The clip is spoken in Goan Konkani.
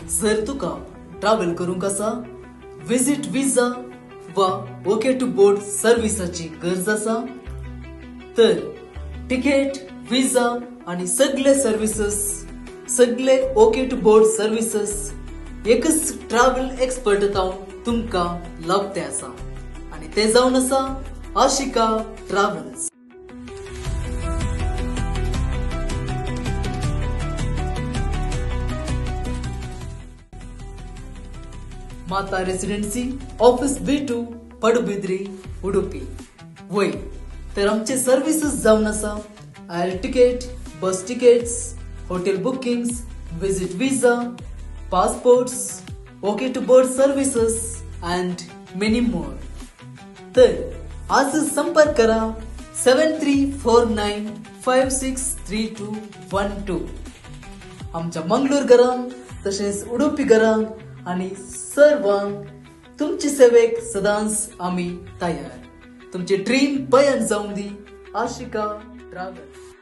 जर तुका ट्रॅव्हल करूंक आसा, विजीट विजा वा ओके टू बोर्ड सर्विसाची गरज आसा, तर तिकेट, विजा आनी सगळे सर्विसेस, सगळे ओके टू बोर्ड सर्विसेस एकच ट्रॅव्हल एक्सपर्ट जावन तुमकां लाभते आसा आनी ते जावन आसा Ashika travels. Mata residency, office B2, Padubidri, Udupi. वय तर आमचे सर्विसेस जावन आसा air ticket, bus tickets, hotel bookings, visit visa, passports, okay to board services and many more. तर आज संपर्क करा 7349563212. आमच्या मंगळूर घरांक तशेंच उडुपी घरांक आनी सर्वांक तुमचे सेवेक सदांच आमी तयार. तुमचे ड्रीम पयण जावं दी. आशिका ट्रॅव्हल्स.